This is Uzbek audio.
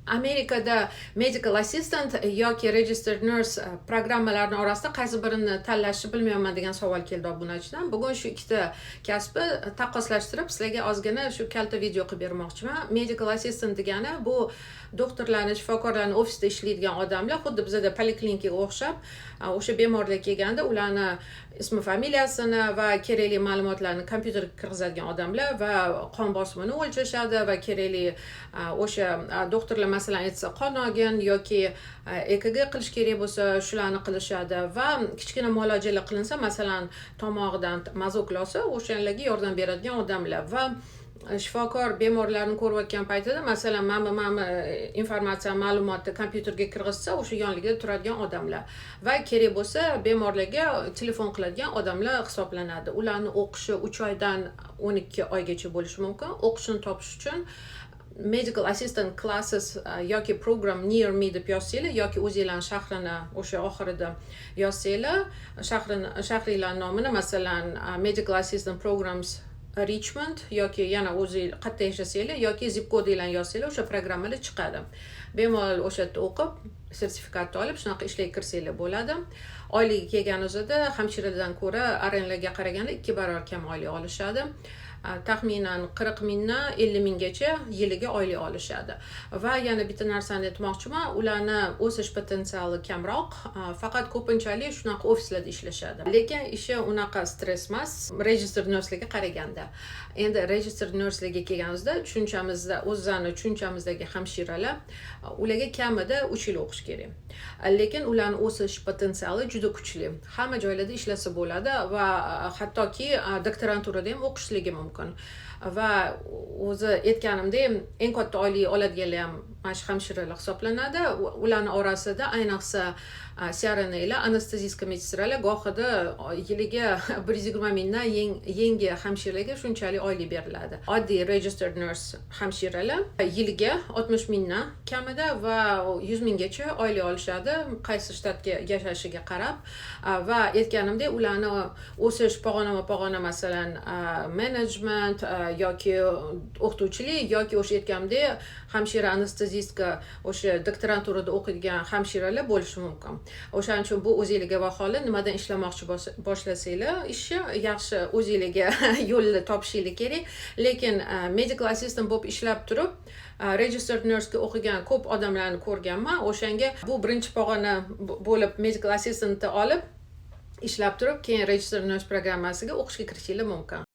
Amerikada medical assistant yoki registered nurse programmalarini orasida qaysi birini tanlashni bilmayapman degan savol keldi obunachidan. Bugun shu ikkita kasbni taqqoslashtirib, sizlarga ozgina shu kalta video qilib bermoqchiman. Medical assistant degani bu doktorlarni, shifokorlarni ofisida ishlaydigan odamlar, xuddi bizada poliklinikaga o'xshab, o'sha bemorlar kelganda ularni ismi, familiyasini va kerakli ma'lumotlarni kompyuterga kirgizadigan odamlar va qon bosimini o'lchashadi va kerakli o'sha doktorlar, masalan, aytsa, qon olgin yoki EKG qilish kerak bo'lsa, shularni qilishadi va kichkina muolajalar qilinsa, masalan, tomog'idan мазок olsa, o'shalarga yordam beradigan odamlar. Va shifokor bemorlarni ko'rayotgan paytida, masalan, mana bu informatsiya, ma'lumotni kompyuterga kirgizsa, o'sha yonligida turadigan odamlar va kerak bo'lsa, bemorlarga telefon qiladigan odamlar hisoblanadi. Ularni o'qishi 3 oydan 12 oygacha bo'lishi mumkin. O'qishini topish uchun medical assistant classes yoki program near me deb yozsanglar yoki o'zinglarni shahrini o'sha oxirida yozsanglar, shahrini, shahringlarni nomini, masalan, medical assistant programs Richmond yoki yana o'zi qayerda yashasanglar yoki zip kodinglarni yozsanglar, o'sha programmalar chiqadi. Bemalol o'sha yerda o'qib, sertifikatni olib, shunaqa ishlarga kirsanglar bo'ladi. Oyligi kelgan o'zida hamshiradan ko'ra, RNlarga qaraganda ikki barobar kam oylik olishadi. Taxminan 40 mingdan 50 minggacha yiliga oylik olishadi. Va yana bitta narsani aytmoqchiman: ularni o'sish potensiali kamroq, faqat ko'pinchalik shunaqa ofislarda ishlashadi, lekin ishi unaqa stress emas registered nurselarga qaraganda. Endi registered nurselarga kelganimizda, tushunchamizda, o'zlarini tushunchamizdagi hamshiralar, ularga kamida 3 yil o'qish kerak, lekin ularni o'sish potensiali juda kuchli, hamma joylarda ishlasa bo'ladi va hattoki doktoranturada ham o'qishligi mumkin. Va o'zi aytganimdek, eng katta oylik oladiganlar ham mana shu hamshiralar hisoblanadi. Ularni orasida ayniqsa CRNAlar, анестезистка медсестра lar, gohida yiliga 120 mingdan yangi hamshiralarga shunchalik oylik beriladi. Oddiy registered nurse hamshiralar yiliga 60 mingdan kamida va 100 minggacha oylik olishadi, qaysi shtatga yashashiga qarab. Va aytganimdek, ularni o'sish pog'onama pog'ona, masalan, menejment yoki o'qituvchilik yoki o'sha aytganimdek, hamshira анестезистка, o'sha doktoranturada o'qiydigan hamshiralar bo'lishi mumkin. O'shaning uchun bu o'zinglarga baholi, nimadan ishlamoqchi boshlasanglar ishni, yaxshi o'zinglarga yo'lni topishinglar kerak. Lekin medical assistant bo'lib ishlab turib, registered nurse o'qigan ko'p odamlarni ko'rganman. O'shanga bu birinchi pog'ona bo'lib medical assistantni olib ishlab turib, keyin registered nurse programmasiga o'qishga kirishinglar mumkin.